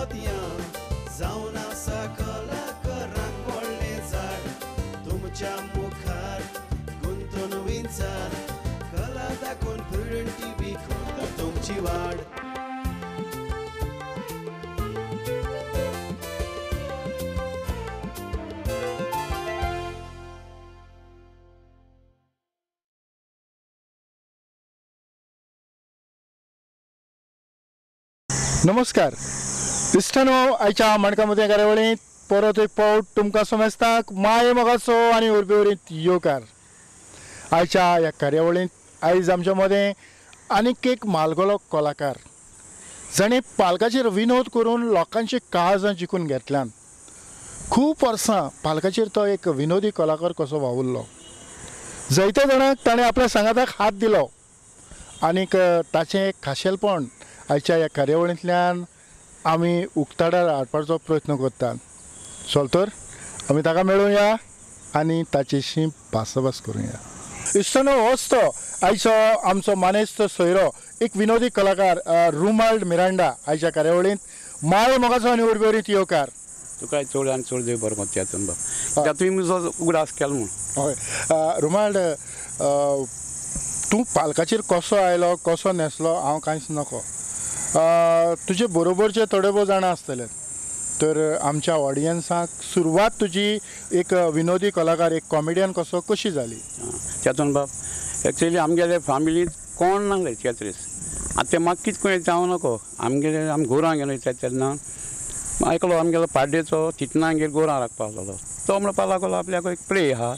मोतयां जावन आसा कलाकारांक व्हडलें झाड तुमच्या मुखार गुंतून विंचार कला दाखोवन प्रुडंट टीव्ही करता तुमची वाड. नमस्कार इश्टानो, आयच्या माणकां कार्यावळींत परत एक फावट तुमकां समेस्तांक माये मोगाचो आनी उर्बेवरीत येवकार. आयच्या ह्या कार्यावळींत आयज आमच्या मदें आनीक एक म्हालगडो कलाकार जाणें पालकाचेर विनोद करून लोकांची काळजां जिखून घेतल्यान. खूब वर्सां पालकाचेर तो एक विनोदी कलाकार कसो वावुरलो. जायत्या जाणांक ताणें आपल्या सांगाताक हात दिलो आनीक ताचें एक खाशेलपण आयच्या ह्या कार्यावळींतल्यान आमी उक्ताडार हाडपाचो प्रयत्न करतात. चल तर आमी ताका मेळुया आनी ताचेशी भासाभास करुया. इश्टानो, होच तो आयचो आमचो मानेस्त सोयरो, एक विनोदी कलाकार रुमाल्ड मिरांडा आयच्या कार्यावळींत माय मोगाचो आनी उर्बेवरीत येवकार. तुका चड आनी चड देव बरें करता बाब, तुवें म्हजो उगडास केलो म्हूण. हय रुमाल्ड, तूं पालकाचेर कसो आयलो कसो न्हेसलो हांव कांयच नको. तुजे बरोबरचे थोडे भोव जाणां आसतले, तर आमच्या ऑडियन्साक सुरवात तुजी एक विनोदी कलाकार एक कॉमेडियन कसो कशी जाली? चेतन बाब, एक्चुअली आमगेले फॅमिलींत कोण नासले तियात्रीस. आतां ते म्हाका कितें कळ्ळें हांव नको. आमगेले आमी गोरवां गेले तेन्ना एकलो आमगेलो पाड्डेचो चितनागेर गोरवां राखपाक लागलो. तो म्हणपाक लागलो आपल्याक एक प्ले आहा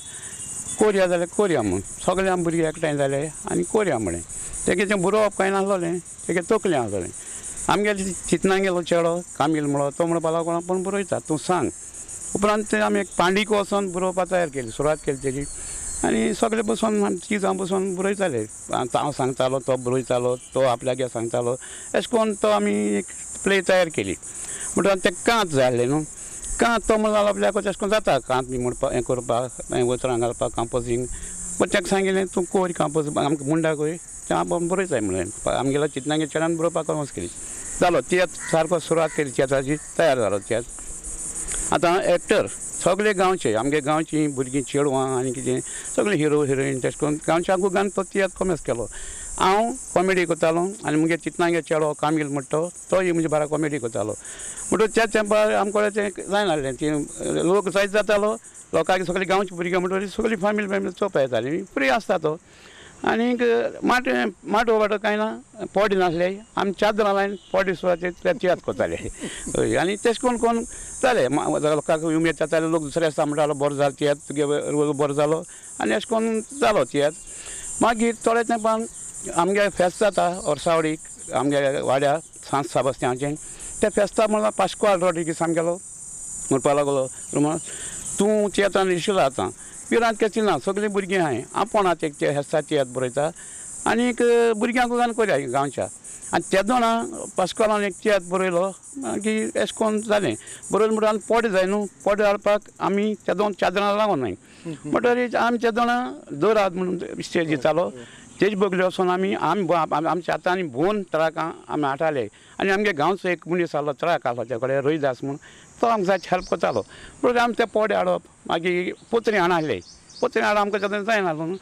कोरया जाल्यार कोरया म्हूण. सगळे आमी भुरगे एकठांय जाले आनी कोरया म्हळें. तेगे तें बरोवप कांय नासलोलें, तेगे तकलें आसलोलें. आमगेले चितनागेलो चेडो कामील म्हणो तो म्हणपाक लागलो आपूण बरयता तूं सांग. उपरांत ते आमी एक पांडीक वचोन बरोवपाक तयार केली, सुरवात केली तेजी. आनी सगळे बसोन आमी तिगां बसोन बरयताले. हांव सांगतालो, तो बरयतालो, तो आपल्यागे सांगतालो, अशें करून तो आमी एक प्ले तयार केली. म्हणटकच तें कांत जाय आसलें न्हू, कांत तो म्हणलो आपल्याक तशें करून जाता कांत बी म्हणपाक हें करपाक हें उतरां घालपाक कंपोजींग. बट ताका सांगिल्लें तूं कोर कंपोज आमकां मुंडाक वय तें आपूण बरयताय म्हणलें. आमगेलो चितनागेर चेड्यान बरोवपाक कॉमर्स केली. जालो तियात्र सारको सुरवात केली तियात्राची, तयार जालो तियात्र. आतां एक्टर सगळे गांवचे, आमगे गांवची भुरगीं चेडवां आनी कितें सगळे हिरो हिरोईन तशें करून गांवच्या आगोगान तो तियात्र कॉमेस केलो. हांव कॉमेडी करतालो आनी मुगे चितनागेर चेडो कामील म्हणटा तोय म्हणजे बारा कॉमेडी करतालो. म्हणटकच त्या तेंपार आमकां तें जायनासलें, ती लोक जायत जातालो. लोकांक सगळीं गांवची भुरगीं म्हणटकीर सगळीं फॅमिली फॅमिली चोवपा येताली, फ्री आसता तो. आनीक माटो वाटो कांय ना, पॉडी नासले, आमी चादरां लायन पॉडी सुद्दां ते तियात्र करताले. हय, आनी तशें करून कोण जालें लोकांक उमेद जाताले. लोक दुसरे आसता म्हणटालो बरो जालो तियात्र, तुगे रोल बरो जालो आनी अशें करून जालो तियात्र. मागीर थोड्या तेंपान आमगे फेस्त जाता वर्सावडीक आमगे वाड्यार सांत साबस्त्यांचें. त्या फेस्ता म्हणल्यार पास्कोआल रॉड्रिगीस आमगेलो म्हणपाक लागलो, रुमाल तूं तियात्रान रिशिलो आतां पिरांत केची ना, सगळीं भुरगीं आहाय आपूण आतां एक फेस्ता तियात्र बरयता आनीक भुरग्यांक गान करया गांवच्या. आनी तेदोना पास्कोलान एक तियात्र बरयलो, मागीर अशें करून जालें. बरयलो म्हणटा आनी पोड जाय न्हू, पोड हाडपाक आमी तेदोन चादरां लागोन नाय म्हणटरीर आमी तेदोना दोराद म्हणून स्टेज दितालो, तेज बगले वचोन आमी आमी आमच्या हातांनी भोवन ट्रकां आमी हाडटाले. आनी आमगे गांवचो एक मनीस आहलो, ट्रक आहलो त्या कडेन, रोहिदास म्हूण, तो आमकां जायते हेल्प करतालो. म्हणटकीर आमी ते पोडे हाडप, मागीर पोत्रे हाडनासले, पोत्रे हाडप आमकां तेन्ना जायनासलो न्हू.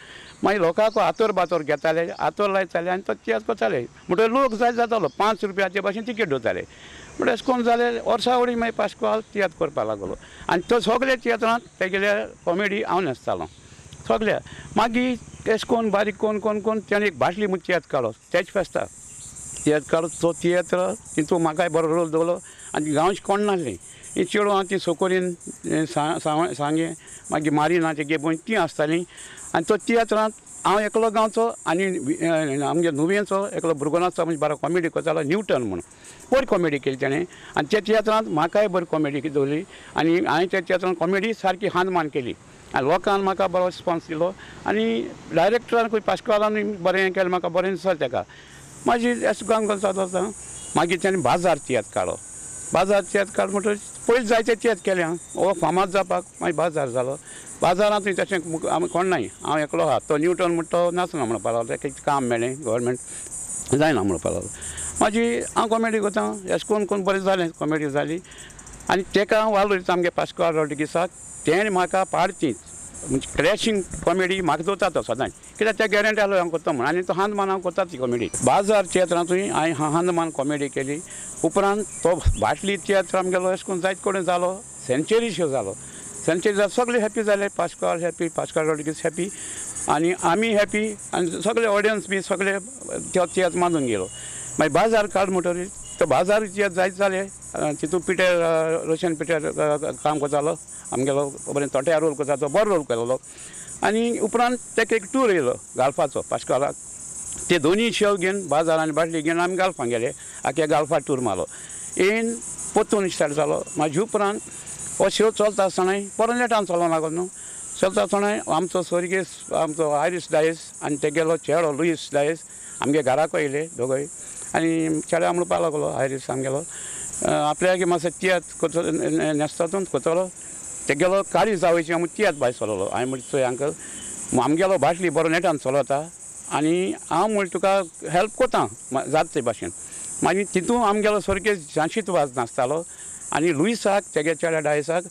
मागीर लोकांक आतोर बातोर घेताले, आतोर लायताले आनी तो तियात्र करताले. म्हणटकीर लोक जायत जातालो, 5 रुपयाचे भाशेन तिकेट दवरताले. म्हणटकीर अशें करून जालें वर्सावडी मागीर पास्कोआल तियात्र करपाक लागलो आनी तो सगळे तियात्रांत तेगेले कॉमेडी हांव न्हेसतालो सगळ्या. मागीर अशें करून बारीक कोण कोण कोण तेणें एक बाटली म्हूण तियात्र काडलो, तेच फेस्ता तियात्र काडलो. तो तियात्र तितून म्हाकाय बरो रोल दवरलो आनी गांवचे कोण नासलीं, ही चेडवां ती सोकोरीन सांगें मागीर मारिना तेगे भयण तीं आसतालीं. आनी तो तियात्रांत हांव एकलो गांवचो आनी आमगे नुवेंचो एकलो भुरगो नासता म्हणजे बरो कॉमेडी करतालो न्यूटन म्हूण, बरी कॉमेडी केली तेणें. आनी त्या तियात्रांत म्हाकाय बरी कॉमेडी दवरली आनी हांवें त्या तियात्रांत कॉमेडी सारकी हानमान केली आनी लोकान म्हाका बरो रिस्पोन्स दिलो आनी डायरेक्टरान पास्कोलान बरें केलें, म्हाका बरें दिसलें तेका. मागीर अशें काम करता आसता मागीर तेणें बाजार तियात्र काडलो. बाजार तियात्र काड म्हणटकीर पयलीं जायते तियात्र केले आं, हो फामाद जावपाक मागीर बाजार जालो. बाजारांतूय तशें आमी कोण नाय, हांव एकलो आहा. तो न्यूटन म्हणटा तो नासना म्हणपाक लागलो, तेका काम मेळ्ळें गव्हर्मेंट. जायना म्हणपाक लागलो. मागीर हांव कॉमेडी करता अशें करून करून बरें जालें, कॉमेडी जाली. आनी तेका हांव वालोर दिता आमगे पास्कोआल रॉड्रिगीसाक, तेणें म्हाका पार्टी म्हणजे क्लॅशींग कॉमेडी म्हाका दवरता तो सदांच, कित्याक ते गॅरंटी आसलो हांव करता म्हूण. आनी तो हांद मान हांव करता ती कॉमेडी. बाजार तियात्रांतूय हांवें हांद मान कॉमेडी केली. उपरांत तो बाटली तियात्र आमगेलो अशें करून जायत कडेन जालो, सेंचुरी शो जालो. सेंचुरी जालो, सगळे हॅपी जाले, पास्कोआल हॅपी, पास्कोआल रॉड्रिगीस हॅपी आनी आमी हॅपी आनी सगळे ऑडियन्स बी सगळे तो तियात्र मानून गेलो. मागीर बाजार काड म्हणटकीर तो बाजार तियात्र जायत जाले. तितून पिटर रोशन पिटर काम करतालो आमगेलो, बरें तोट्या रोल करता तो बरो रोल केलो. आनी उपरांत ताका एक टूर येयलो गाल्फाचो पास्कोआलाक, ते दोनूय शेव घेवन बाजार आनी बाटली घेवन आमी गाल्फां गेले, आख्या गाल्फा टूर मारलो. येन परतून स्टार्ट जालो. मागीर उपरांत हो शेव चलता आसतनाय परत लेटान चलोवंक लागलो न्हू. चलता आसतनाय आमचो सोर्गेस आमचो आयरीस डायस आनी तेगेलो चेडो लुईस डायस आमगे घराक येयले दोगय. आनी चेड्या म्हणपाक लागलो आयरीस आमगेलो आपल्याक मातसो तियात्र करतलो न्हेसता करतलो, तेगेलो काळी जावयची आमी तियात्र भायर सरलो. हांवें म्हणलें चोय अंकल आमगेलो बाटली बरो नेटान चलता आनी हांव म्हणलें तुका हेल्प करता जाता ते भाशेन. मागीर तितून आमगेलो सोरकेस झांशीत वाज नासतालो आनी लुईसाक तेगे चेड्या डायसाक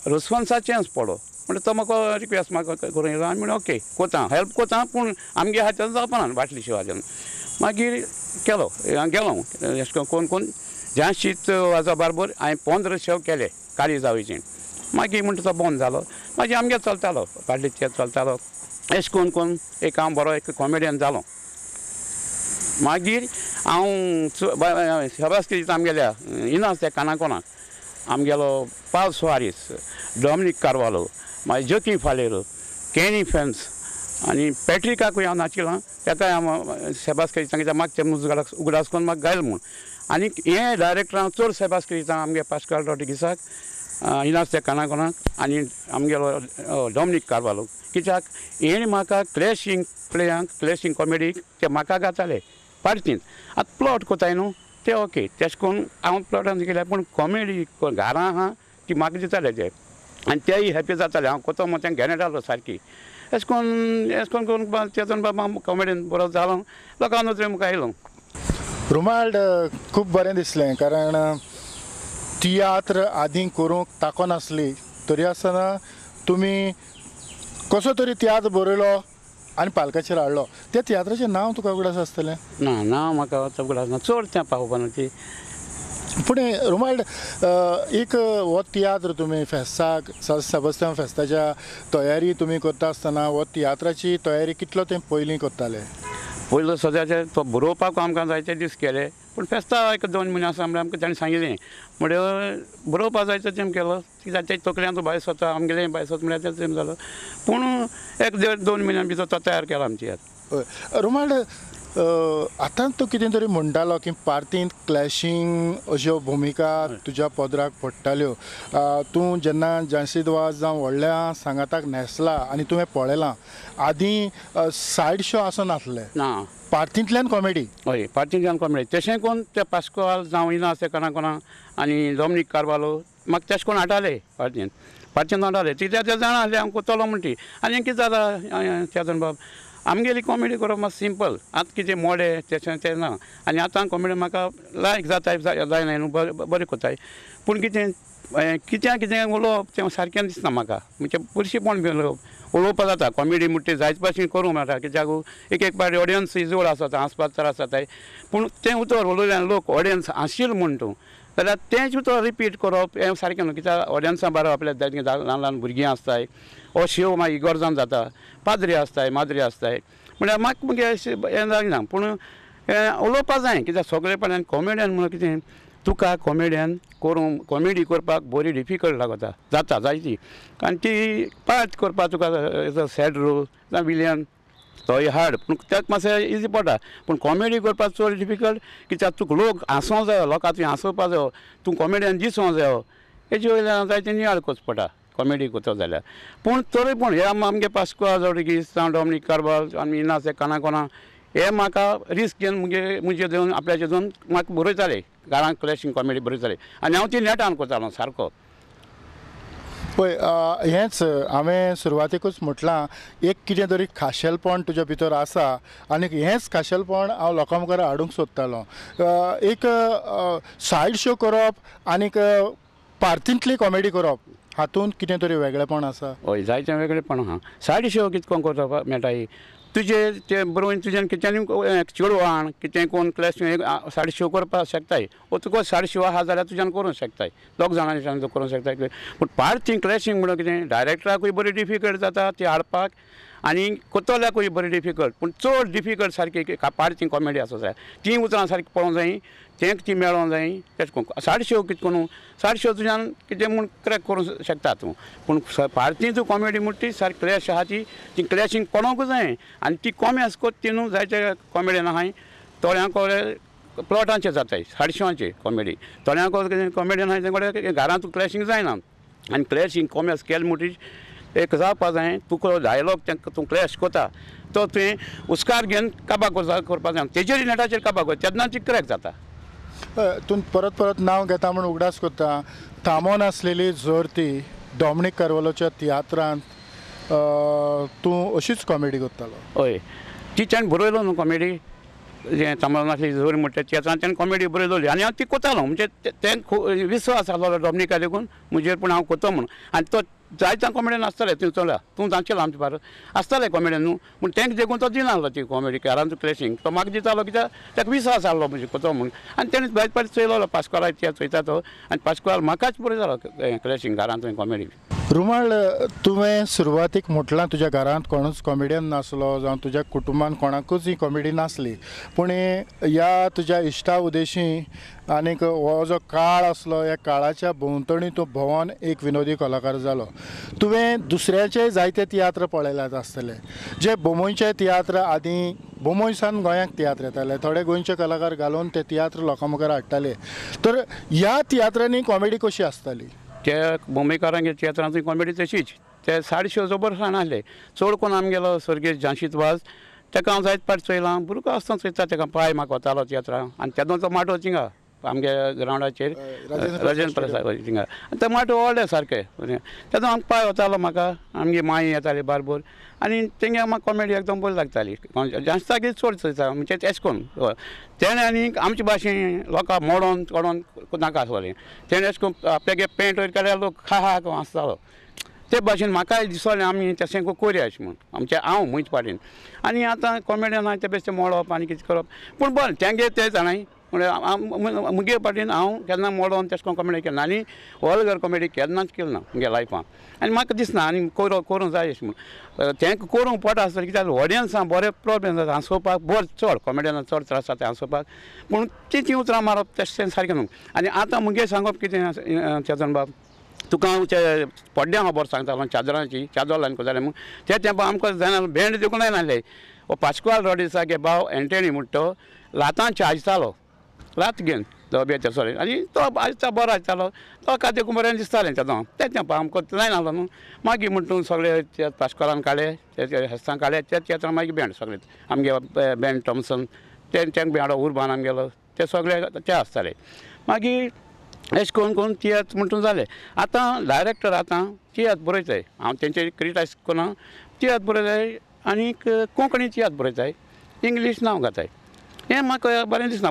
रिस्पोन्साचेंच पडो म्हणटा तो म्हाका रिक्वेस्ट म्हाका करून येयलो. आनी म्हणलें ओके करता, हेल्प करता, पूण आमगे हातान जावपाना बाटली शिवाच्यान. मागीर केलो गेलो अशें कोण कोण झांशीत वाजा बारबर हांवें 15 शेव केले काळी जावयचे. मागीर म्हणटा तो बंद जालो. मागीर आमगे चलतालो बाटली तियात्र चलतालो. अशें करून करून एक हांव बरो एक कॉमेडियन जालो. मागीर हांव शबासकी दिता आमगेल्या इनास त्या कानाकोणाक आमगेलो पाल सुवारीस, डॉमनीक कार्वालो, मागीर जोकी फालेरो, केनी फेन्स आनी पॅट्रिकाकूय हांव नाचिलां, ताकाय हांव शबासकी दिता कित्याक म्हाका तें उगडास करून म्हाका गायल म्हूण. आनी हे डायरेक्टर हांव चड शबासकी दिता आमगे पास्काल रॉड्रिगीसाक, इनास त्या कानाकोणाक आनी आमगेलो डॉमनीक कार्वालो, कित्याक हेणी म्हाका क्लॅशींग प्लेयांक क्लॅशींग कॉमेडीक ते म्हाका गाताले पार्टीन. आतां प्लॉट कोताय न्हू ते ओके तेश करून हांव प्लॉटान केल्या, पूण कॉमेडी घरां आहा ती म्हाका दिताले ते आनी तेय हॅपी जाताले. हांव कोतो म्हूण तेंकां घेणें सारकी. अशें करून अशें करून करून तेतून बाबा कॉमेडीन बरो जालो, लोकां नदरे मुखार आयलो. रुमाल्ड खूब बरें दिसलें, कारण तियात्र आदी करूंक ताको नासली तरी आसतना तुमी कसो तरी तियात्र बरयलो आनी पालकाचेर हाडलो. त्या तियात्राचें नांव तुका उगडास आसतलें? ना, नांव म्हाका उगडास ना, चड तें पावपा ना ती. पूण रुमाल्ड एक हो तियात्र तुमी फेस्ताक सेबास्तियांव फेस्ताच्या तयारी तुमी करता आसतना हो तियात्राची तयारी कितलो तें पयलीं करताले? पयलो सद्याचे तो बरोवपाक आमकां जायते दीस केले, पूण फेस्ता एक 2 म्हयने आसा म्हणल्यार आमकां ताणें सांगिल्लें म्हणल्यार बरोवपाक जाय तें केलो, कित्याक ते तकल्यांत भायर सरता आमगेलें भायर सरता म्हणल्यार तें जालो. पूण 1 देड 2 म्हयन्यां भितर तो तयार केला आमची याद. रुमाल्ड आतां तूं कितें तरी म्हणटालो की पार्टींत क्लॅशींग अश्यो भुमिका तुज्या पदराक पडटाल्यो. तूं जेन्ना झांशीद वाज जावं व्हडल्या सांगाताक न्हेसला आनी तुवें पळयलां आदीं सायड शो आसनासले ना, पार्टींतल्यान कॉमेडी. हय, पार्टींतल्यान कॉमेडी. तशें कोण ते पास्कोआल जावं इनास ते कोणा आनी डॉमनीक कार्वालो म्हाका तशें कोण हाडटाले पार्टीन, पार्टीन हाडटाले कित्याक ते जाणा आसले हांव कोत्तलो म्हणटी. आनी कितें जाता चेतन बाब आमगेली कॉमेडी करप मातशें सिंपल, आतां कितें मोडे तशें तें ना. आनी आतां कॉमेडी म्हाका लायक जाता जायना न्हू, बरें करताय, पूण कितें कित्याक कितें उलोवप तें सारकें दिसना म्हाका, म्हणजे पुरशीपण बी उलोवप उलोवपाक जाता. कॉमेडी म्हणटा तें जायते भाशेन करूंक मेळटा, कित्याक एक एक पावटी ऑडियन्स जोड आसता, हांसपाक त्रास जाताय, पूण तें उतर उलयल्यान लोक ऑडियन्स हांशील म्हूण तूं जाल्यार तेंच उतर रिपीट करप हें सारकें न्हू, कित्याक ऑडियन्सां बारा आपल्या ल्हान ल्हान भुरगीं आसताय, हो शेव मागीर इगोर्जान जाता, पाद्री आसताय, माद्री आसताय, म्हणल्यार म्हाका मुगे अशें हें जायना. पूण उलोवपाक जाय कित्याक सगळेपणान कॉमेडियन म्हणून कितें तुका कॉमेडियन करूंक कॉमेडी करपाक बरी डिफिकल्ट लागता जाता जायती, आनी ती पार्ट करपाक तुका सॅड रोल जावं विलियन तोय हार्ड, पूण ताका मातशें इजी पडटा. पूण कॉमेडी करपाक चड डिफिकल्ट कित्याक तुका लोक हांसोंक जायो, लोकांक तुवें हांसोवपाक जायो, तूं कॉमेडियन दिसूंक जायो, हेजे वयल्यान जायते नियाळ करचो पडटा कॉमेडी करता जाल्यार. पूण तरी पूण हे आमगे पास्कोआल रॉड्रिगीस जावं डॉमनीक कार्वाल आनी इनास काणाकोणा हे म्हाका रिस्क घेवन मुगे मुजे घेवन आपल्याचे घेवन म्हाका बरयताले, घरांत क्लॅशींग कॉमेडी बरयताले आनी हांव ती नेटान करतालो सारको. पळय हेंच हांवें सुरवातेकूच म्हटलां, एक कितें तरी खाशेलपण तुज्या भितर आसा आनी हेंच खाशेलपण हांव लोकां मुखार हाडूंक सोदतालो. एक सायड शो करप आनीक पार्तींतली कॉमेडी करप हातूंत कितें तरी वेगळेपण आसा. हय, जायतें वेगळेपण आहा. सायड शो कितको करता मेळटाय तुजे ते बरोवन तुज्यान कितें चेडूं हाण कितें कोण क्लॅश सायड शो करपाक शकताय, वो तुका सायड शो आहा जाल्यार तुज्यान करूंक शकताय, दोग जाणांच्यान तूं करूंक शकताय. पूण पार्टी क्लॅशींग म्हणून कितें डायरेक्टराकूय बरी डिफिकल्ट जाता ती हाडपाक आनी कोतोल्याकूय बरी डिफिकल्ट, पूण चड डिफिकल्ट सारकी पार्टी कॉमेडी आसूं जाय, तीं उतरां सारकी पळोवंक जाय, तेंक ती मेळोंक जाय. तेश कोन सायड शो कितें करून सायड शो तुज्यान कितें म्हूण क्रॅक करूंक शकता तूं, पूण पार्टी तूं कॉमेडी म्हूण ती सारकी क्लॅश आहा ती ती क्लॅशींग पडोंक जाय आनी ती कॉमेस कोत्ता ती न्हू जायते कॉमेडियन आहाय थोड्यांक प्लॉटांचे जाताय सायड शोआंचे कॉमेडी, थोड्यांक कॉमेडियन आहाय तेंकडे घरांत क्लॅशींग जायना आनी क्लॅशींग कॉमेस केले म्हणटीर एक जावपा जाय तुका डायलॉग तांकां तूं क्लॅश कोता तो तुवें हुस्कार घेवन काबार करपा जाय, तेजेर नेटाचेर काबार कर तेन्ना ती क्रॅक जाता. तूं परत परत नांव घेता म्हूण उगडास करता, थांबोन आसलेली जोर ती डॉमनीक कार्वालोच्या तियात्रांत तूं अशीच कॉमेडी करतालो. हय, ती ताणें बरयलो न्हू कॉमेडी, जें थांबोन आसली जोर म्हणटा तियात्रांत ताणें कॉमेडी बरयलोली आनी हांव ती कोतालो, म्हणजे तें विस्वास आसलो डॉमनिका देखून म्हजेर, पूण हांव कोतो म्हूण. आनी तो जायते कॉमेडियन आसताले थंय चोला तूं जाणचेलो आमचे भारत आसताले कॉमेडियन न्हू, पूण तेंक देखून तो दिनासलो ती कॉमेडी घरांत क्लॅशींग तो म्हाका दितालो कित्याक ताका विस्वास आसलो म्हणजे कोतो म्हूण. आनी तेणें जायते फावटी चोयलो पास्कोला तियात्र चोयता तो आनी पास्कोल म्हाकाच बरयतालो क्लॅशींग घरांत कॉमेडी. रुमाल, तुवें सुरवातीक म्हटलां तुज्या घरांत कोणूच कॉमेडियन नासलो जावं तुज्या कुटुंबान कोणाकूच ही कॉमेडी नासली, पूण ह्या तुज्या इश्टा उदेशी आनीक हो जो काळ आसलो ह्या काळाच्या भोंवतणी तूं भोंवन एक विनोदी कलाकार जालो. तुवें दुसऱ्याचे जायते तियात्र पळयल्यात आसतले, जे बोमोयचे तियात्र आदी बोमोयसान गोंयांक तियात्र येताले, थोडे गोंयचे कलाकार घालून ते तियात्र लोकां मुखार हाडटाले, तर ह्या तियात्रांनी कॉमेडी कशी आसताली? त्या बोंबेकारांगे तियात्रांतूय कॉमेडी तशीच, ते साडे शो जबर आसले चड कोण आमगेलो स्वर्गीय झांशीत वाज ताका हांव जायत पाट चोयलां, भुरगो आसतना चोयता ताका पांय म्हाका वतालो तियात्रां आनी तेदों तो माटो थिंगा आमगे ग्रावंडाचेर राजेंद्र प्रसाद थिंगा आनी ते माटो व्हडले सारके तेदो आमकां पांय वतालो म्हाका, आमगे माई येताली बारबोर आनी तेंगे म्हाका कॉमेडी एकदम बरी लागताली. जास्तागीर चड चोयता म्हणजे तेश कोन तेणें आनी आमचे भाशेन लोकांक मोडोन कोडोन नाका आसलोलें, तेणें अशें करून आपल्यागे पेंट वयर काडल्यार लोक हा हा हांसतालो, ते भाशेन म्हाकाय दिसोलें आमी तशें कोरया अशें म्हूण आमचें हांव म्हूंच पाटीन. आनी आतां कॉमेडियन आहा ते बेश्टे मोडप आनी कितें करप, पूण बरें तेंगे ते जाणाय म्हणल्यार मुगे पाटीन हांव केन्ना मोडोन तेश कोन कॉमेडी केन्ना आनी वल्गर कॉमेडी केन्नाच केली ना मुगे लायफान आनी म्हाका दिसना आनी करूंक जाय अशें म्हूण. तेंका करूंक पोटा आसतलें कित्याक ऑडियन्सां बरें प्रोब्लेम जाता हांसोवपाक, बरें चड कॉमेडियनां चड त्रास जाता हांसोवपाक, पूण ती उतरां मारप तशें सारकें न्हू. आनी आतां मुगे सांगप कितें चेतन बाब, तुका हांव ते पड्ड्यां खबर सांगतालो चादरांची, चादर लावन करताले म्हूण ते तेंपा आमकां जायना बँड देखून जायनासले. हो पास्कोआल रॉड्रिग्सा गे भाव एंटनी म्हणटा तो लातांचे आयतालो, लात घेवन दबे सॉरी आनी तो आयता बरो आयतालो, तो का देखून बरें दिसतालें तेदो ते तेंपा आमकां जायनासलो न्हू. मागीर म्हण तूं सगळे ते पास्कोलान काडले, ते हेस्तां काडले, ते तियात्रां मागीर बँड सगळे आमगे बँड टॉमसन ते तेंक बँड उर्बान आमगेलो ते सगळे ते आसताले. मागीर अशें करून करून तियात्र म्हणटून जालें. आतां डायरेक्टर आतां तियात्र बरयताय, हांव तेंचेर क्रिटिसायज करना, तियात्र बरयताय आनीक कोंकणी तियात्र बरयताय, इंग्लीश नांव घाताय, हें म्हाका बरें दिसना.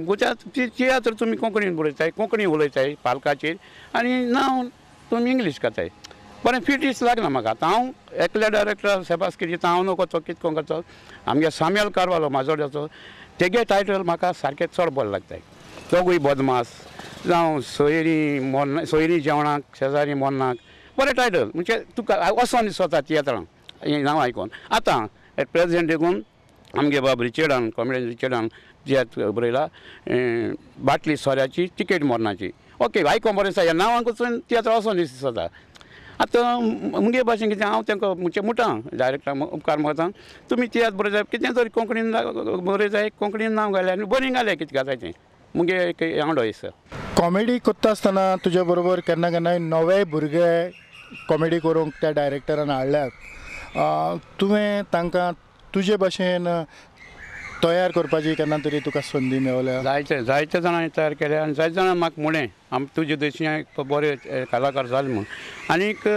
तियात्र तुमी कोंकणीन बरयताय, कोंकणी उलयताय पालकाचेर आनी नांव तुमी इंग्लीश घाताय, बरें फिटीस लागना म्हाका. आतां हांव एकल्या डायरेक्टर सेबास कितें हांव नको तो कितें कोण करतो, आमगे साम्याल कारवालो माजोड्याचो तेगे टायटल म्हाका सारकें चड बरें लागताय, दोगूय बदमास जावं सोयरी मोन्ना, सोयरी जेवणाक शेजारी मोन्नाक, बरें टायटल म्हणजे तुका वचोन दिसता तियात्रां हें नांव आयकोन. आतां एट प्रेजेंट देखून आमगे बाब रिचर्डान कॉमेडियन रिचर्डान तियात्र बरयला बाटली सोऱ्याची तिकेट मोरनाची, ओके आयकोन बरें दिसता, ह्या नांवांक वचून तियात्र वचोन दिसता. आतां मुगे भाशेन कितें हांव तांकां म्हणजे मुटां डायरेक्टर उपकार मागता तुमी तियात्र बरयता कितें तरी कोंकणीन बरयताय, कोंकणीन नांव घालें आनी बरीं घालें कितें घाताय तें मुगे एक आवडो दिसता. कॉमेडी करता आसतना तुजे बरोबर केन्ना केन्नाय नवे भुरगे कॉमेडी करूंक त्या डायरेक्टरान हाडल्यात, तुवें तांकां तुजे भाशेन तयार करपाची केन्ना तरी तुका संदी मेवल्या? जायते जायते जाणांनी तयार केले आनी जायते जाणां म्हाका म्हणलें आम तुजे दशीं बरे कलाकार जाले म्हूण. आनीक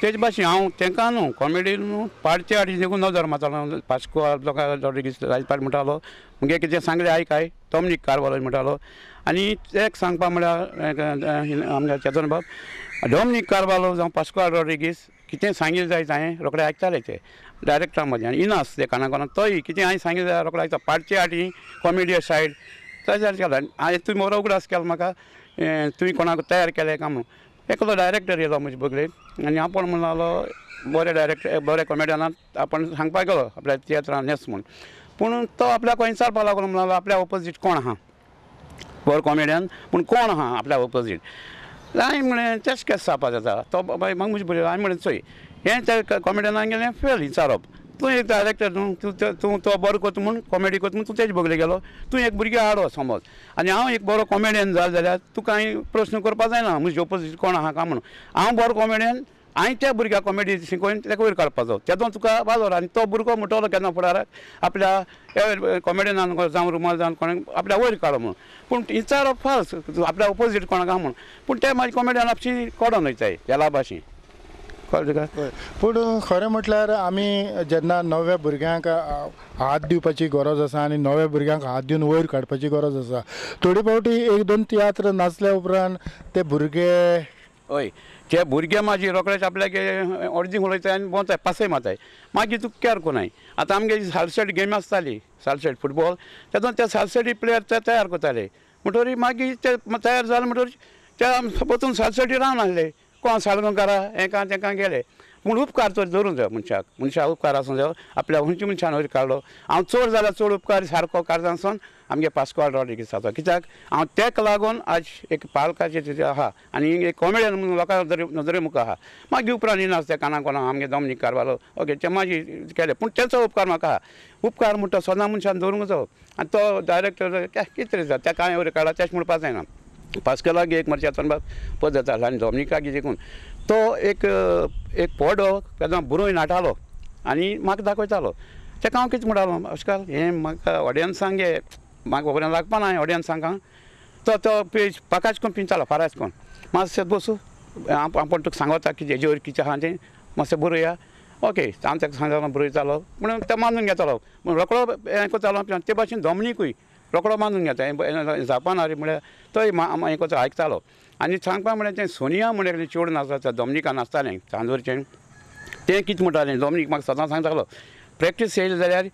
तेजे भाशेन हांव तांकां न्हू कॉमेडी न्हू पाडचे आडी देखून नदर मारतालो. पास्कुआल रॉड्रिगीस राजपाल म्हणटालो मुगे कितें सांगलें आयक I Dominic Carvalho म्हणटालो. आनी एक सांगपा म्हळ्यार आमगे चेतन बाब डॉमनीक कार्वालो जावं पास्कुआल रॉड्रिगीस कितें सांगिल्लें जायत हांवें रोखडे आयकताले ते डायरेक्टरा मदीं. आनी इनास ते काणकोणा तोय कितें हांवें सांगिल्लें जाल्यार रोखडो आयकता. पाडचे आटी कॉमेडी सायड तशें केला. हांवें तुवें बरो उगडास केलो म्हाका तुवें कोणाक तयार केलें काय म्हणून. एकलो डायरेक्टर येयलो म्हजे बगलेक आनी आपूण म्हणलो बरे डायरेक्टर बरे कॉमेडियनाक आपण सांगपाक गेलो आपल्या तियात्रान नेस म्हूण. पूण तो आपल्याक विचारपाक लागलो म्हणलो आपल्या ऑपोजीट कोण आहा बरो कॉमेडियन पूण कोण आहा आपल्या ऑपोजीट. हांवें म्हणलें तेश केस जावपा जाता तो बाय म्हाका म्हजे बरें. हांवें म्हणलें चोय हें त्या कॉमेडियनान गेलें फेल विचारप. तूं एक डायरेक्टर न्हू तूं तूं तो बरो करता म्हूण कॉमेडी करता म्हूण तूं तेजे बगले गेलो. तूं एक भुरगें हाडो समज आनी हांव एक बरो कॉमेडियन जालें जाल्यार तुका हांवें प्रस्न करपा जायना म्हजे ऑपोजीट कोण आहा काय म्हणून. हांव बरो कॉमेडियन हांवें त्या भुरग्याक कॉमेडी शिकोवन ताका वयर काडपाचो तेदो तुका बाजोर. आनी तो भुरगो म्हणटलो केन्ना फुडाराक आपल्या कॉमेडियनान जावं रुमाल जावं कोणाक आपल्या वयर काडो म्हणून. पूण विचारप फाल्स आपल्या ऑपोजीट कोणाक आहा म्हणून. पूण ते मागीर कॉमेडियन आपशी कोडोन वयताय ह्या भाशेन कळ्ळें तुका. पूण खरें म्हटल्यार आमी जेन्ना नव्या भुरग्यांक हात दिवपाची गरज आसा आनी नव्या भुरग्यांक हात दिवन वयर काडपाची गरज आसा. थोडी फावटी एक दोन तियात्र नाचल्या उपरांत ते भुरगे हय ते भुरगे मागीर रोखडेच आपल्याक अर्दी उलयताय आनी भोंवताय पासय मारताय मागीर तुका केर कोनाय. आतां आमगे सालसेट गेम आसताली सालसेट फुटबॉल तेतून ते सालसेटी प्लेयर ते तयार करताले म्हणटरी मागीर ते तयार जाले म्हणटरी ते वचून सालसेटी रावन आसले कोण साळगांवकारा हेका तेका गेले. पूण उपकार तर धरूंक जाय मनशाक मनशाक उपकार आसूंक जाय आपल्या खंयच्या मनशान वयर काडलो. हांव चड जाल्यार चड उपकार सारको काळजांसून आमगे पास्कुआल रॉड्रिगीसाचो कित्याक हांव तेका लागून आज एक पालकाचें आहा आनी एक कॉमेडियन म्हणून लोकां नदरे मुखार आहा. मागीर उपरांत येना ते काना कोणा आमगे डॉमनीक कार्वालो ओके ते मागीर केले पूण तेचो उपकार म्हाका आहा. उपकार म्हणटा सदां मनशान दवरूंक जावो आनी तो डायरेक्टर कितें जाता तेका हांवें वयर काडला तेश म्हणपाक जायना. पास्कलाक एक मरच्या बाब पद जाता आनी डॉमनिकाक देखून तो एक एक पोडो तेन्ना बरोवन हाडटालो आनी म्हाका दाखयतालो. तेका हांव कितें म्हणटालो अशकाल हें म्हाका ऑडियन्सांक गे म्हाका खबर लागपा ना ऑडियन्सांक तो तो पेज पाकाच कोण पिंतालो फाराच कोण मातशें बसूं आपूण तुका सांगता की हेजेर कितें आहा तें मातशें बरोवया ओके. हांव ताका सांगतालो बरयतालो पूण तो मानून घेतालो पूण रोकडो हें करतालो. ते भाशेन डॉमनिकूय रोकडो मानून घेता जावपा ना रे म्हळ्यार तोय हें करता आयकतालो. आनी सांगपा म्हळ्यार तें सोनिया म्हळ्यार चेडूं नासता डॉमनिका नासतालें चांदोरचें तें कितें म्हणटालें डॉमनीक म्हाका सदां सांगतालो प्रॅक्टीस येयली जाल्यार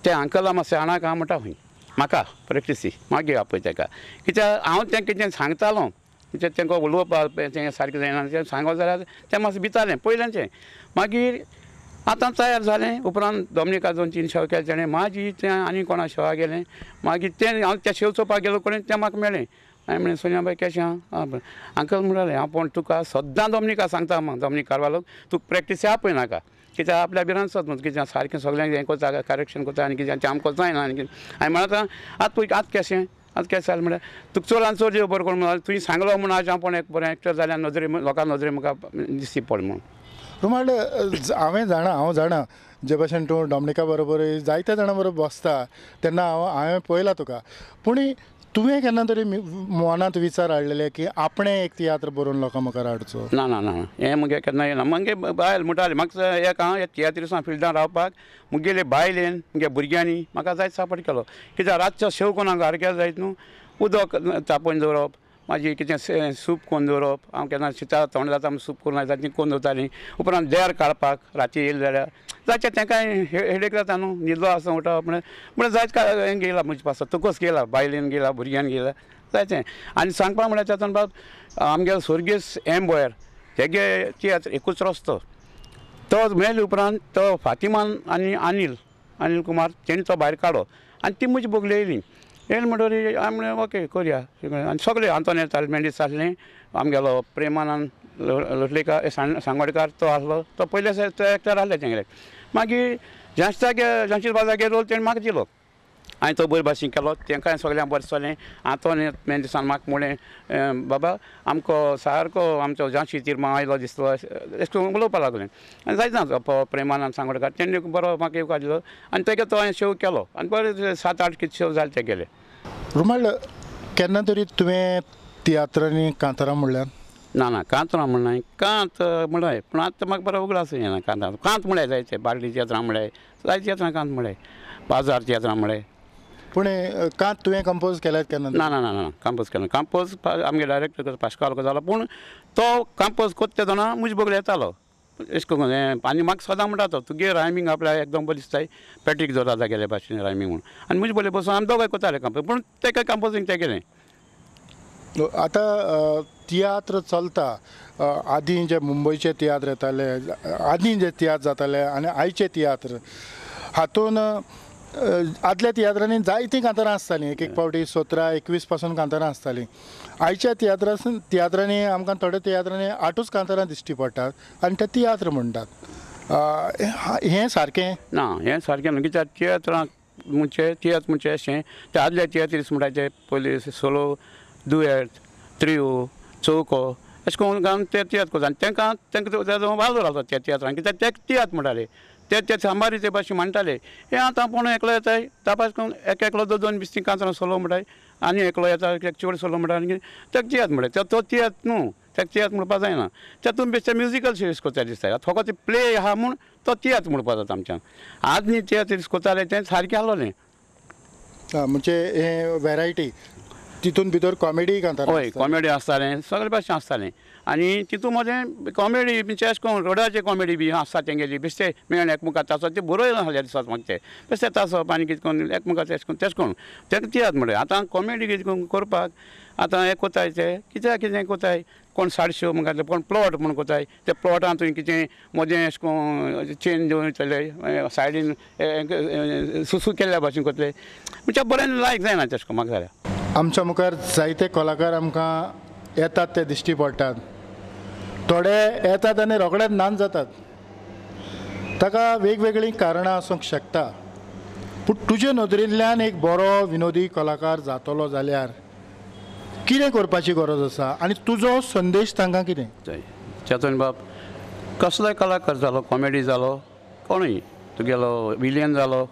तें अंकला मातशें आणाक हांव म्हणटा खंय म्हाका प्रॅक्टिसी मागीर आपय ताका कित्याक हांव तें कितें सांगतालो कित्याक तांकां उलोवपाक तें सारकें जायना तें सांगो जाल्यार तें मातशें भितालें पयल्याचें. मागीर आतां तयार जालें उपरांत डॉमनिका 2-3 शेव केले तेणें मागीर तें आनी कोणा शेवा गेलें मागीर तें हांव त्या शेव चोवपाक गेलो कोणें तें म्हाका मेळ्ळें. हांवें म्हणलें सोनिया बाय केशें आहा अंकल म्हणटालें हांव पूण तुका सद्दां डॉमनिका सांगता डॉमनीक कार्वालो तुका प्रॅक्टीस आपय नाका कित्याक आपल्या भिरांत सत कितें सारकें सगळ्यांक हें करता करेक्शन करता आनी कितें आमकां जायना आनी कितें. हांवें म्हणटा आतां पळय आतां केशें आतां केशें जालें म्हळ्यार तुका चड आनी चड देव बरो करूं म्हणून तुवें सांगलो म्हूण आज हांव पण एक बरें एक्टर जाल्यार नदरे लोकां नदरे म्हाका दिसती पड म्हणून. रुमाल हांवें जाणा हांव जाणा जे भाशेन तूं डॉमनिका बरोबर जायत्या जाणां बरोबर बसता तेन्ना हांवें पळयलां तुका. पूण तुवें केन्ना तरी मनांत विचार हाडलेले की आपणें एक तियात्र बरोवन लोकां मुखार हाडचो? ना ना ना हें मुगे केन्ना येना. मुगे बायल म्हणटाली म्हाका एक हांव तियात्रिसां फिल्डान रावपाक मुगेले बायलेन मुगे भुरग्यांनी म्हाका जायत सपोर्ट केलो कित्याक रातचो शेव कोणाक घार केलो जायत न्हू उदक तापोवन दवरप मागीर कितें सूप करून दवरप. हांव केन्ना शिता थंड जाता सूप करून जाता ती करून दवरतालीं. उपरांत देर काडपाक राती येयले जाल्यार जायते तांकां हेडेक जाता न्हू न्हिदलो आसा उठप म्हळ्यार जायत हें गेला म्हजे पासत तुकच गेला बायलेन गेला भुरग्यान गेला जायतें. आनी सांगपाक म्हळ्यार तातूंत बाब आमगेलो स्वर्गीस एम बोयर तेगे तियात्र एकूच रस्तो तो मेले उपरांत तो फातिमान आनी अनिल अनिल कुमार तेणी तो भायर काडलो आनी ती म्हजी बगले येयली येयली म्हणटरी हांवें म्हणलें ओके करया. आनी सगळे आंतोनेत मेंडीस आसलें आमगेलो प्रेमानंद लोटलेकार सांगोडकार तो आसलो तो पयले तो एक्टर आसले तेंगेले. मागीर जास्तागे जांशील बाजागे रोल तेणें म्हाका दिलो. हांवें तो बरे भाशेन केलो तांकां सगळ्यांक बरें दिसलें. आतां मेन दिसान म्हाका म्हणलें बाबा आमकां सारको आमचो झांशी तिरमांव आयलो दिसलो अशें करून उलोवपाक लागलें आनी जायना प्रेमानंद सांगोडकार तेणी बरो म्हाका येवकार दिलो आनी तेगे तो हांवें शो केलो आनी बरे 7-8 कितें शो जाले ते गेले. रुमाल केन्ना तरी तुवें तियात्रांनी कांतारां म्हणल्यार? ना ना कांतरां म्हणना कांत म्हणलें पूण आतां म्हाका बरो उगडास येना कांतारां कांत म्हळ्यार जायते बार्डी तियात्रां म्हळ्यार जायते तियात्रां कांत म्हळ्यार बाजार तियात्रां म्हळ्यार. पूण कांत तुवें कंपोज केल्यात केन्ना? ना ना ना ना कंपोज केलें कंपोज आमगे डायरेक्टर पास्काल जालो पूण तो कंपोज कोत्ता तेन्ना म्हजे बगले येतालो अशें करून आनी म्हाका सदां म्हणटा तो तुगे रायमींग आपल्याक एकदम बरें दिसताय पॅट्रीक जोराजा गेले भाशेन रायमींग म्हणून आनी म्हजे बगले बसून आमी दोगांय कोताले कंपोज पूण तेका कंपोजींग तें केलें. आतां तियात्र चलता आदीं जे मुंबयचे तियात्र येताले आदीं जे तियात्र जाताले आनी आयचे तियात्र हातून आदल्या तियात्रांनी जायतीं कांतारां आसतालीं एक एक फावटी 17-21 पासून कांतारां आसतालीं. आयच्या तियात्रांनी आमकां थोड्या तियात्रांनी 8ूच कांतारां दिश्टी पडटात आनी ते तियात्र म्हणटात. हें सारकें ना? हें सारकें न्हू कित्याक तियात्रां म्हणचे तियात्र म्हणचे अशें ते आदल्या तियात्रीस म्हणटा ते पयलीं सोलो दुयेत त्रियो चौको अशें करून ते तियात्र करता आनी तांकां तांकां तेजो वालोर आसा त्या तियात्रांक कित्याक ते तियात्र म्हणटाले ते ते सांबारी ते भाशेन म्हणटाले. हे आतां कोण एकलो येताय तपास करून एक एकलो दोन दोन बिस्ती कांतरां सोलो म्हणटाय आनी एकलो येता एक चेड सोलो म्हणटा आनी तेका तियात्र म्हणटा तो तियात्र न्हू तेका तियात्र म्हणपाक जायना तेतून बेश्टे म्युजिकल सिरीज करता दिसता फकत प्ले आहा म्हूण तो तियात्र म्हणपाक जाता आमच्यान. आदली तियात्र करताले तें सारकें आसलोलें म्हणजे हें वेरायटी तितून भितर कॉमेडी कांतारां? हय कॉमेडी आसतालें सगळे भाशेन आसतालें आनी तितून मदें कॉमेडी म्हणजे अशें करून रोडाचे कॉमेडी बी आसता तेंगेली बेश्टे मेळ्ळे एकमेकां तासप ते बरोय नासले दिसता म्हाका ते बेश्टे तासप आनी कितें करून एकमेकां तेश करून तेश करून तेका तियात्र म्हणटा. आतां कॉमेडी कितें करून करपाक आतां हें कोताय ते कित्याक कितें कोताय कोण साडश्यो म्हण कोण प्लॉट म्हण कोताय ते प्लॉटान तुवें कितें मदें अशें करून चेन दिवन वयतले सायडीन सुसू केल्ल्या भाशेन कोतले म्हणजे बरें लायक जायना तेश करून म्हाका जाल्यार. आमच्या मुखार जायते कलाकार आमकां येतात ते दिश्टी पडटात थोडे येतात आनी रोखडेच नाच जातात ताका वेगवेगळीं कारणां आसूंक शकता पूण तुजे नदरेंतल्यान एक बरो विनोदी कलाकार जातलो जाल्यार कितें करपाची गरज आसा आनी तुजो संदेश तांकां कितें? चेतन बाब कसलोय कलाकार जालो कॉमेडी जालो कोणूय तुगेलो विलियन जालो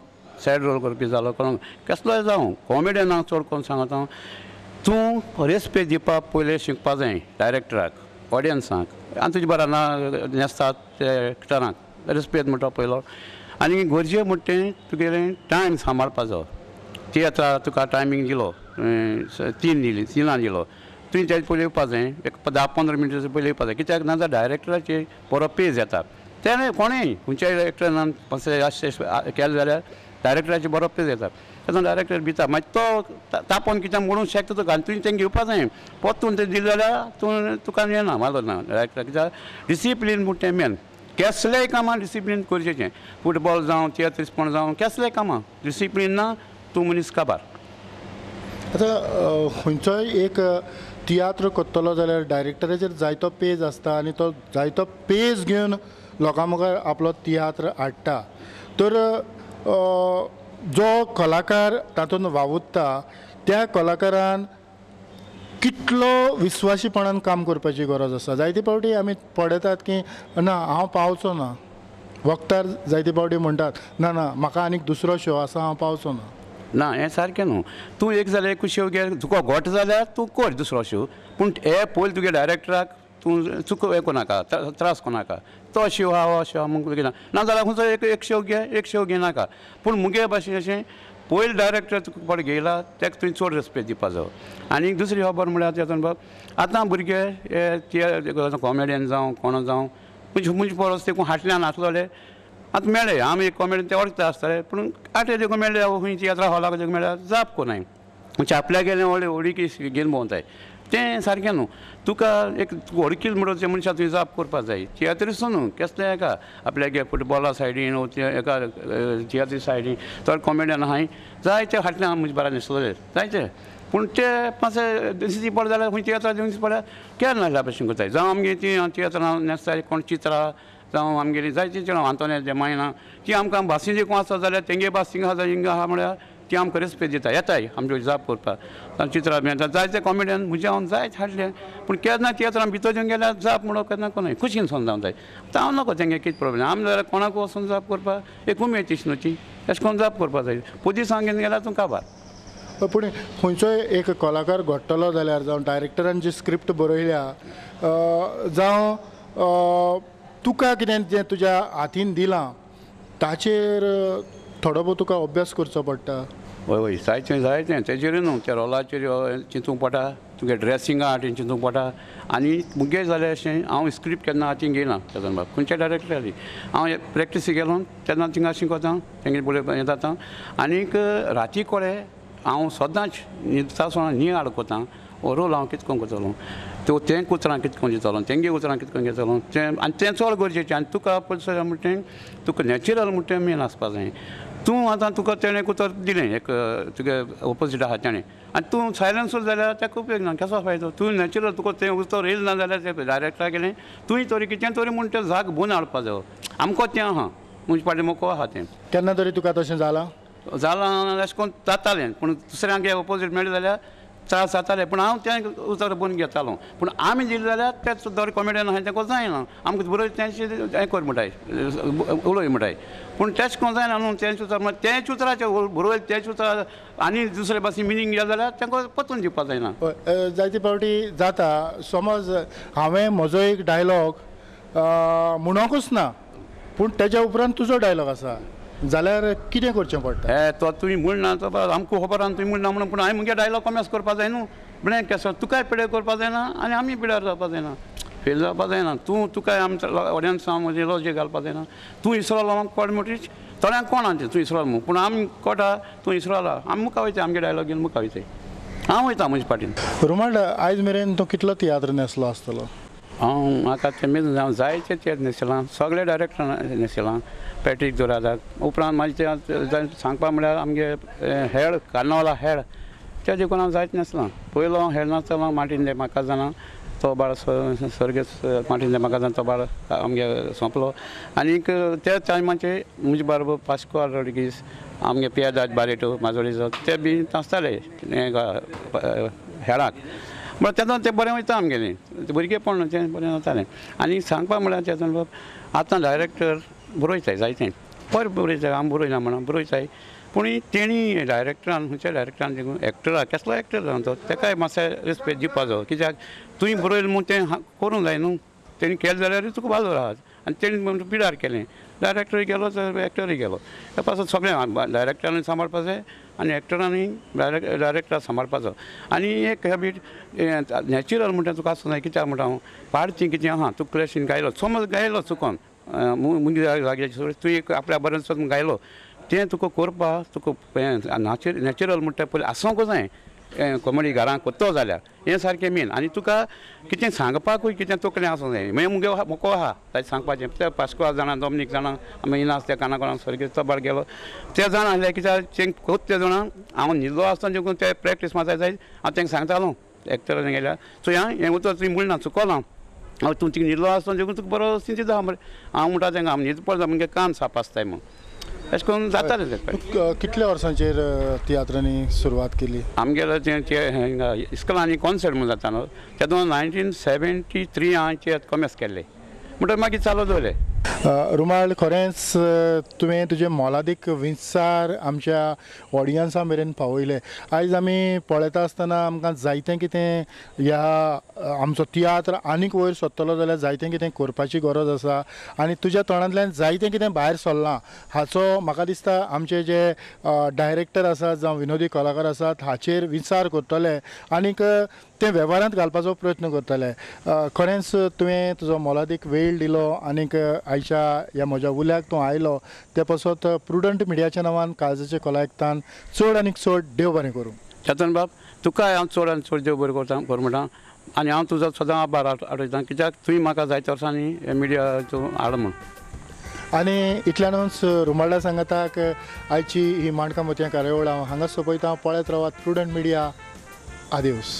सायड रोल करपी जालो कोण कसलोय जावं कॉमेडियनाक चड कोण सांगता तूं रेस्पेद दिवपाक पयलें शिकपा जाय डायरेक्टराक ऑडियन्साक आनी तुजे बरां ना न्हेसतात ते एक्टरांक रेस्पेद म्हणटा पयलो आनी गरजे म्हणटा तें तुगेलें टायम सांबाळपाचो. तियात्रा तुका टायमींग दिलो 3 दिली 3 दिलो तुवें तेजे पयलीं येवपा जाय एक 10-15 मिनटां पयलीं येवपा जाय कित्याक ना जाल्यार डायरेक्टराचेर बरो पेज येता तेणें कोणेंय खंयच्याय एक्टरान मातशें केलें जाल्यार डायरेक्टराचे बरो पेज येता तेन्ना डायरेक्टर भिता मागीर तो तापोवन कितें म्हणूंक शकता तुका आनी तुवें तेंकां घेवपा जाय परतून तें दिलें जाल्यार तूं तुका येना मालो ना डायरेक्टर कित्याक डिसिप्लीन म्हणटा तें मेन केसलेय कामां डिसिप्लीन गरजेचें फुटबॉल जावं तियात्रिस्पण जावं केसलेय कामां डिसिप्लीन ना तूं मनीस काबार. आतां खंयचोय एक तियात्र करतलो जाल्यार डायरेक्टराचेर जायतो पेज आसता आनी तो जायतो पेज घेवन लोकां मुखार आपलो तियात्र हाडटा तर जो कलाकार तातूंत वावुरता त्या कलाकारान कितलो विस्वाशीपणान काम करपाची गरज आसा. जायते फावटी आमी पळयतात की ना हांव पावचो ना वखदार जायते फावटी म्हणटात ना ना म्हाका आनीक दुसरो शो आसा हांव पावचो ना. ना हें सारकें न्हू तूं एक जाल्यार एकूच शो घे तुका घोट जाल्यार तूं कर दुसरो शो पूण हे पयलीं तुगे डायरेक्टराक तूं चुक हें करनाका त्रास करनाका तो शो आहा हो शो आहा म्हूण ना ना जाल्यार खंयचो एक एक शो घे एक शो घेनाका पूण मुगे भाशेन अशें पयलीं डायरेक्टर तुका कोण घेयला तेका तुवें चड रेस्पेद दिवपा जायो. आनी दुसरी खबर म्हळ्यार चेतन बाब आतां भुरगे हे कॉमेडियन जावं कोण जावं म्हणजे परस ते हाटल्यान आसलोले आतां मेळ्ळे आमी कॉमेडियन ते वळखता आसतले पूण आटे देखून मेळ्ळे खंय तियात्रा हॉलाक देखून मेळ्ळ्यार जाप कोनाय म्हणजे आपल्या गेले व्हडले वळखी घेवन भोंवताय तें सारकें न्हू तुका एक वळखील म्हणून ते मनशाक तुवें जाप करपाक जाय तियात्रिस्त न्हू केसले एका आपल्यागे फुटबॉला सायडीन एका तियात्री सायडीन चड कॉमेडियन आहाय जायते फाटल्यान म्हजे बरा न्हेसलोले जायते पूण ते मातशे दिसती पडले जाल्यार खंय तियात्रां दिवंक पडल्यार केन्ना नासल्या भशेन करताय जावं आमगे ती तियात्रां न्हेसताय कोण चित्रां जावं आमगेली जायती चित्रां आंतोनेत मायना ती आमकां भाशीन जे कोण आसा जाल्यार तेंगे भास थिंगा आसा हिंगा आहा म्हळ्यार ती आमकां रेस्पेद दिता येताय आमच्यो जाप करपाक चित्रां बी येता जायते कॉमेडियन म्हजे हांव जायत हाडले पूण केन्ना तियात्रां भितर येवन गेल्यार जाप म्हणून केन्ना कोणूय खुशीन समजावंक जाय आतां हांव नको तेंगे कितें प्रोब्लेम आमी जाल्यार कोणाक वचून जाप करपाक एक उमेद न्हू ती अशें करून जाप करपाक जाय पोजिसांव घेवन गेल्यार तूं काबार. पूण खंयचोय एक कलाकार घडटलो जाल्यार जावं डायरेक्टरान जी स्क्रिप्ट बरयल्या जावं तुका कितें जें तुज्या हातीन दिलां ताचेर थोडो भोव तुका अभ्यास करचो पडटा. हय हय जायतें जायतें तेजेर न्हू त्या रोलाचेर चिंतूंक पडटा तुगे ड्रेसिंगा हातीन चिंतूंक पडटा आनी मुगे जालें अशें हांव स्क्रिप्ट केन्ना हातीन घेयना चेतन बाब खंयच्या डायरेक्टराली हांव प्रॅक्टीस गेलो तेन्ना थिंगा शिकता तेंगे पळय हें जाता आनीक राती कोळे हांव सदांच न्हिदता आसतना नियाळ कोता हो रोल हांव कितें करून करतलो त्यो तें उतरां कितें करून दितलो तेंगे उतरां कितें करून घेतलो तें आनी तें चड गरजेचें आनी तुका पळय म्हणटा तें तुका नॅचरल म्हणटा तें मेन आसपा जाय. तूं आतां तुका तेणें एक उतर दिलें एक तुगे ओपोजीट आहा तेणें आनी तूं सायलन्सूच जाल्यार ताका उपयोग ना कसो फायदो तूं नॅचरल तुका तें उतर येयलें ना जाल्यार तें डायरेक्टरा गेलें तुवें तरी कितें तरी म्हूण तें जाग बोन हाडपा जायो आमकां तें आहा म्हणजे फाटीं मोको आहा तें. केन्ना तरी तुका तशें जालां? जालां अशें करून जातालें पूण दुसऱ्यांक ओपोजीट मेळ्ळें जाल्यार त्रास जाताले पूण हांव तें उतर बंद घेतालो पूण आमी दिलें जाल्यार तेच दर कॉमेडियन आसा तेंका जायना आमकां बरोबर तेंचे हें कर म्हणटाय उलोय म्हणटाय पूण तेच कोण जायना न्हू तेंच उतर तेंच उतराचें बरोबर तेंच उतर आनी दुसरे भाशेन मिनींग गेलें जाल्यार तांकां परतून दिवपाक जायना. जायते फावटी जाता समज हांवें म्हजो एक डायलॉग म्हणोकूच ना पूण तेज्या उपरांत तुजो डायलॉग आसा जाल्यार कितें करचें पडटा? हे तो तुवें म्हणना तो आमकां खबर आहा तुवें म्हणना म्हणून पूण हांवें मुगे डायलॉग कॉमेस करपाक जाय न्हू म्हळ्यार केसो तुकाय पिड्यार करपाक जायना आनी आमी पिड्यार जावपाक जायना फेल जावपाक जायना तूं तुकाय आमच्या ऑडियन्सा म्हजें लॉजीक घालपाक जायना तूं इसरोलो कोण म्हणटीच थोड्यांक कोण आहा तूं इसरोलो म्हूण पूण आमी कोटा तूं इसरोला आमी मुखार वयता आमगे डायलॉग घेवन मुखार वयताय हांव वयता म्हजे पाटीन. रुमाल्ड आयज मेरेन तूं कितलो तियात्र न्हेसलो आसतलो? हांव म्हाका तें मेजून हांव जायते तियात्र न्हेसलां सगळे डायरेक्टर न्हेसलां पॅट्रीक दोरादाक उपरांत मागीर तें सांगपा म्हळ्यार आमगे हेड कार्नावाला हेड त्या देखून हांव जायत न्हेसलां. पयलो हेड नासतना मार्टीन दे माकाजाना तो बाळ सर्गेस्त मार्टीन दे माकाजाना तो बाळ आमगे सोंपलो आनीक त्या टायमाचे म्हजे बारोबर पास्कोआल रोड्रिगीस आमगे पियादाद बारेटो माजोडीचो ते बी आसताले हेडाक बट तेन्ना तें बरें वयता आमगेलें भुरगेपण न्हू तें बरें वतालें. आनी सांगपा म्हळ्यार चेतन बाब आतां डायरेक्टर बरयताय जायतें बरें बरयताय आमी बरयना म्हणून बरयताय पूण तेणी डायरेक्टरान खंयच्या डायरेक्टरान देखून एक्टरा केसलो एक्टर जावन तो तेकाय मातशें रेस्पेद दिवपा जायो कित्याक तुवें बरयलें म्हूण तें करूंक जाय न्हू तेणी केलें जाल्यार तुका बाजूर आहा आनी तेणी पिडार केलें डायरेक्टरूय गेलो एक्टरूय गेलो त्या पासून सगळें डायरेक्टरांनी सांबाळपा जाय आनी एक्टरांनी डायरेक्टराक सांबाळपाचो. आनी एक हॅबीट नॅचरल म्हणटा तुका आसूं जाय कित्याक म्हणटा हांव पाडचें कितें आहा तूं क्लॅशीन गायलो समज गायलो चुकोन मुगे जाग्याचेर तूं एक आपल्या बरें गायलो तें तुका करपाक तुका नॅचरल म्हणटा पयलीं आसूंक जाय कॉमेडी घरांत करतो जाल्यार हें सारकें मेन. आनी तुका कितें सांगपाकूय कितें तकलें आसूंक जाय मागीर मुगे मोको आहा ताजें सांगपाचें ते पास्कोआल जाणा दोमनीक जाणा आमी इनास त्या काना कोणाक सर्गेस्त बाळ गेलो ते जाणा आसले कित्याक तें खूब ते जाणा हांव न्हिदलो आसतना देखून ते प्रॅक्टीस मारता जाय हांव तांकां सांगतालो एक्टरान गेल्यार चोया हें उतर तुवें म्हणना चुकोलां हांव तूं थिंग न्हिदलो आसतना देखून तुका बरो चिंता आहा मरे हांव म्हणटा तांकां हांव न्हीद पडटा मुगे कान साप आसताय म्हूण अशें करून जातालें तें. कितल्या वर्सांचेर तियात्रांनी सुरवात केली? आमगेलो तें इस्कॉलांनी कॉन्सर्ट म्हूण जाता न्हू तेदोन 1973 हांवें तियात्र कॉमेस केल्ले म्हणटकीर मागीर चालू दवरले. रुमाल खरेंच तुवें तुजें मोलादीक विचार आमच्या ऑडियन्सा मेरेन पावयले. आयज आमी पळयता आसतना आमकां जायतें कितें ह्या आमचो तियात्र आनीक वयर सरतलो जाल्यार जायतें कितें करपाची गरज आसा आनी तुज्या तोंडांतल्यान जायतें कितें भायर सरलां हाचो म्हाका दिसता आमचे जे डायरेक्टर आसात जावं विनोदी कलाकार आसात हाचेर विचार करतले आनीक ते वेव्हारांत घालपाचो प्रयत्न करतले. खरेंच तुवें तुजो मोलादीक वेळ दिलो आनीक आयच्या ह्या म्हज्या उल्याक तूं आयलो ते पासत प्रुडंट मिडियाच्या नांवान काळजाचे कलायकतान चड आनीक चड देव बरें करूं. चेतन बाब तुकाय हांव चड आनी चड देव बरें करता बरें म्हणटा आनी हांव तुजो सदां आभार आठयता कित्याक तुवें म्हाका जायत्या वर्सांनी मिडिया तूं हाड म्हूण. आनी इतल्यानूच रुमाल्डा सांगाताक आयची ही माणकां मोतयां कार्यावळ हांव हांगा सोंपयता. पळयत रावात प्रुडंट मिडिया. आदेवस.